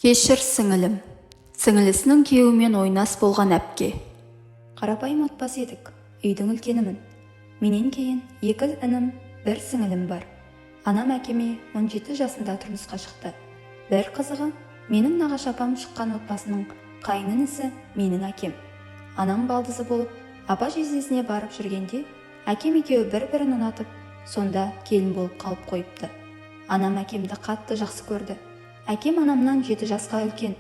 Кешір, сіңілім. Сіңілісінің күйеуімен ойнас болған әпке. Қарапайым отбасы едік. Үйдің үлкенімін. Менен кейін екі інім, бір сіңілім бар. Анам әкеме 17 жасында тұрмысқа шықты. Бір қызығы, менің нағашы апам шыққан отбасының қайын інісі менің әкем. Анам балдызы болып, апа жездесіне барып жүргенде, әкем екеуі бір-бірін ұнатып, сонда келін болып қалып қойыпты. Анам әкемді қатты жақсы көрді. Әкем анамнан 7 жасқа үлкен.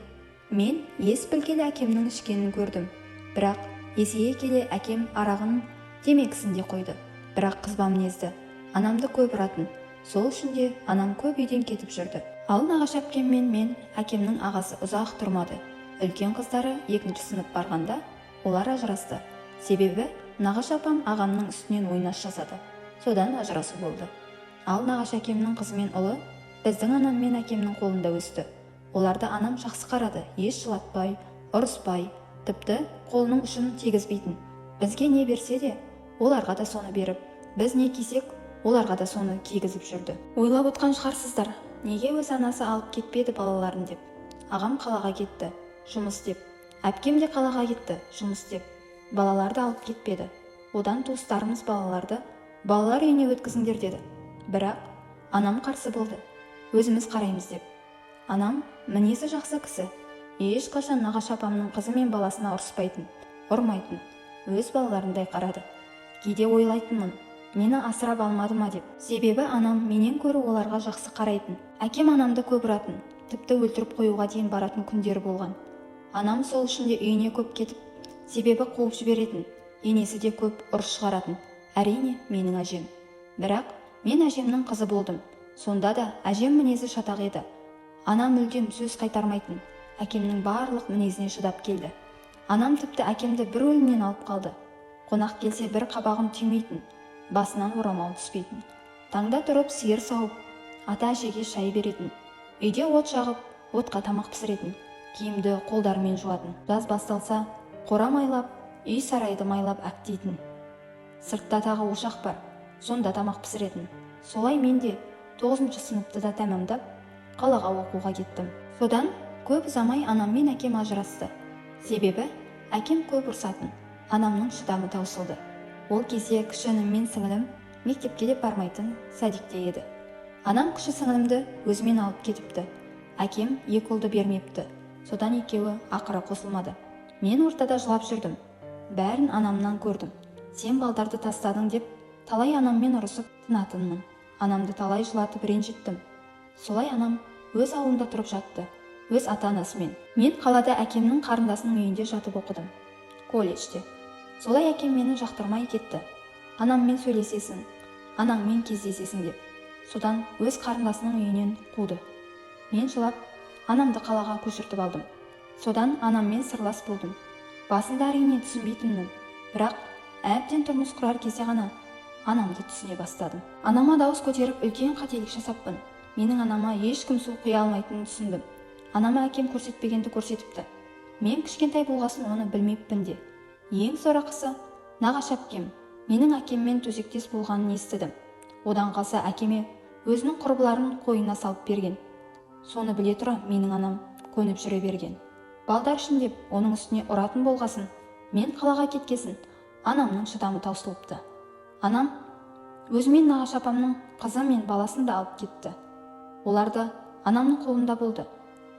Мен ес білгелі әкемнің ішкенін көрдім. Бірақ есейе келе әкем арағын, темекісін де қойды. Бірақ қызба мінезді, анамды көп ұратын. Сол үшін де анам көп үйден кетіп жүрді. Ал нағашы әпкем мен мен әкемнің ағасы ұзақ тұрмады. Үлкен қыздары екінші сынып барғанда олар ажырасты. Себебі нағашы апам ағамның үстінен ойнас жасады. Содан ажырасу болды. Ал нағашы әкемнің қызы мен ұлы біздің анам мен әкемнің қолында өсті. Оларды анам жақсы қарады, еш жылатпай, ұрыспай, тіпті қолының ұшын тигізбейтін. Бізге не берсе де, оларға да соны беріп, біз не кисек, оларға да соны кигізіп жүрді. Ойлап отқан шығарсыздар, неге өз анасы алып кетпеді балаларын деп. Ағам қалаға кетті жұмыс істеп, әпкем де қалаға кетті жұмыс істеп. Балаларды алып кетпеді. Одан туыстарымыз балаларды балалар үйіне өткізіңдер деді. Бірақ анам қарсы болды, өзіміз қараймыз деп. Анам мінезі жақсы кісі. Ешқашан нағашы апамның қызы мен баласына ұрыспайтын, ұрмайтын, өз балаларындай қарады. Кейде ойлайтынмын, мені асырап алмады ма деп. Себебі анам менен көрі оларға жақсы қарайтын. Әкем анамды көп ұратын, тіпті өлтіріп қоюға дейін баратын күндері болған. Анам сол үшін де үйіне көп кетіп, себебі қуып жіберетін. Енесі де көп ұрыс шығаратын, әрине, менің әжем. Бірақ мен әжемнің қызы болдым. Сонда да әжем мінезі шатақ еді. Анам мүлдем сөз қайтармайтын. Әкемнің барлық мінезіне шыдап келді. Анам тіпті әкемді бір өлімнен алып қалды. Қонақ келсе, бір қабағын түймейтін, басынан орамал түспейтін. Таңда тұрып сиыр сауып, ата әжеге шай беретін. Үйде от жағып, отқа тамақ пісіретін. Киімді қолдарымен жуатын. Жаз басталса, қора майлап, үй сарайды майлап әктейтін. Сыртта тағы ошақ бар, сонда тамақ пісіретін. Солай мен де тоғызыншы сыныпты да тәмамдап, қалаға оқуға кеттім. Содан көп ұзамай анам мен әкем ажырасты. Себебі әкем көп ұрсатын. Анамның шыдамы таусылды. Ол кезде кіші інім мен сіңілім мектепке де бармайтын, садикте еді. Анам кіші сіңілімді өзімен алып кетіпті. Әкем екі ұлды бермепті. Содан екеуі ақыры қосылмады. Мен ортада жылап жүрдім. Бәрін анамнан көрдім. Сен балдарды тастадың деп талай анаммен ұрысып тынатынмын. Анамды талай жылатып, ренжіттім. Солай анам өз ауылында тұрып жатты, өз ата анасымен. Мен қалада әкемнің қарындасының үйінде жатып оқыдым колледжде. Солай әкем мені жақтырмай кетті, анаммен сөйлесесің, анаңмен кездесесің деп. Содан өз қарындасының үйінен қуды. Мен жылап, анамды қалаға көшіртіп алдым. Содан анаммен сырлас болдым. Басында, әрине, түсінбейтінмін. Бірақ әбден тұрмыс құрар кезде ғана анамды түсіне бастадым. Анама дауыс көтеріп, үлкен қателік жасаппын. Менің анама ешкім су құя алмайтынын түсіндім. Анама әкем көрсетпегенді көрсетіпті. Мен кішкентай болғасын, оны білмеппін де. Ең сорақысы, нағашы әпкем менің әкеммен төсектес болғанын естідім. Одан қалса, әкеме өзінің құрбыларын қойнына салып берген. Соны біле тұра менің анам көніп жүре берген, балдар үшін деп. Оның үстіне ұратын болғасын, мен қалаға кеткесін, анамның шыдамы таусылыпты. Анам өзімен нағашы апамның қызы мен баласын да алып кетті. Олар да анамның қолында болды.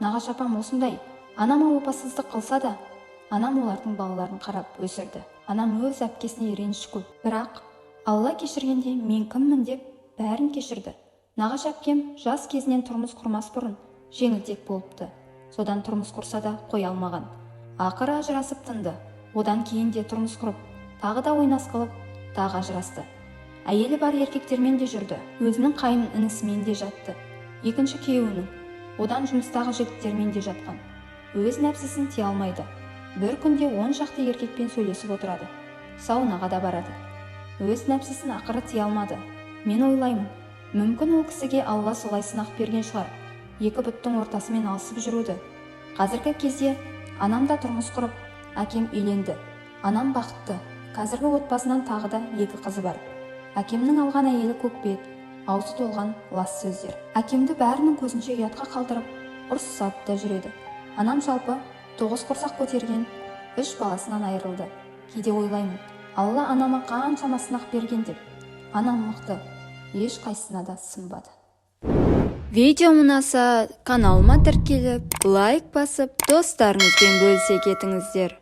Нағашы апам осындай анама опасыздық қылса да, анам олардың балаларын қарап өсірді. Анам өз әпкесіне реніш көп, бірақ Алла кешіргенде мен кіммін деп, бәрін кешірді. Нағашы әпкем жас кезінен, тұрмыс құрмас бұрын жеңілтек болыпты. Содан тұрмыс құрса да қоя алмаған. Ақыры ажырасып тынды. Одан кейін де тұрмыс құрып, тағы да ойнас қылып, тағы ажырасты. Әйелі бар еркектермен де жүрді. Өзінің қайын інісімен де жатты, екінші күйеуінің. Одан жұмыстағы жігіттермен де жатқан. Өз нәпсісін тия алмайды. Бір күнде 10 шақты еркекпен сөйлесіп отырады, саунаға да барады. Өз нәпсісін ақыры тия алмады. Мен ойлаймын, мүмкін, ол кісіге Алла солай сынақ берген шығар, екі бұттың ортасымен алысып жүруді. Қазіргі кезде анам да тұрмыс құрып, әкем үйленді. Анам бақытты. Қазіргі отбасынан тағы да екі қызы бар. Әкемнің алған әйелі көкбет, аузы толған лас сөздер. Әкемді бәрінің көзінше ұятқа қалдырып, Ұрсысады да жүреді. Анам жалпы тоғыз құрсақ көтерген, үш баласынан айырылды. Кейде ойлаймын, Алла анама қаншама сынақ берген деп. Анам мықты, ешқайсысына да сынбады. Видео ұнаса, каналыма тіркеліп, лайк басып, достарыңызбен бөлісе кетіңіздер.